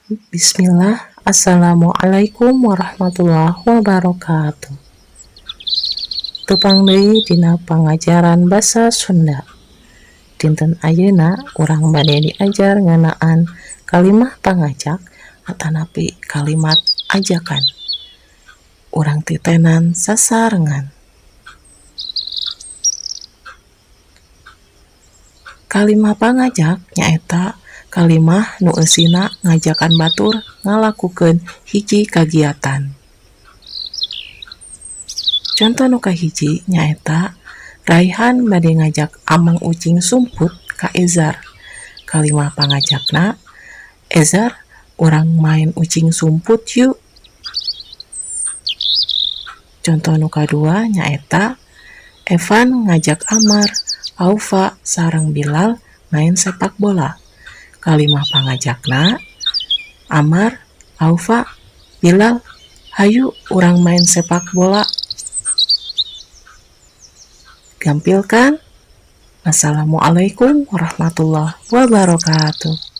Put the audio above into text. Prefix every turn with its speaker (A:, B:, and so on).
A: Bismillah, Assalamualaikum warahmatullahi wabarakatuh. Tepang deui dina pangajaran basa Sunda. Dinten ayeuna urang bade diajar ngeunaan kalimah pangajak atanapi kalimat ajakan. Urang titenan sasarengan. Kalimah pangajak nyaeta kalimah nu eusina ngajakan batur ngalakukeun hiji kagiatan. Conto nu kahiji nyaeta Raihan bade ngajak Amang ucing sumput ka Ezar. Kalimah pangajakna, "Ezar, urang main ucing sumput yuk." Conto nu kadua nyaeta Evan ngajak Amar, Aufa, sareng Bilal main sepak bola. Kalimah pangajakna, "Amar, Aufa, Bilal, hayu urang main sepak bola." Gampil kan? Wassalamualaikum warahmatullahi wabarakatuh.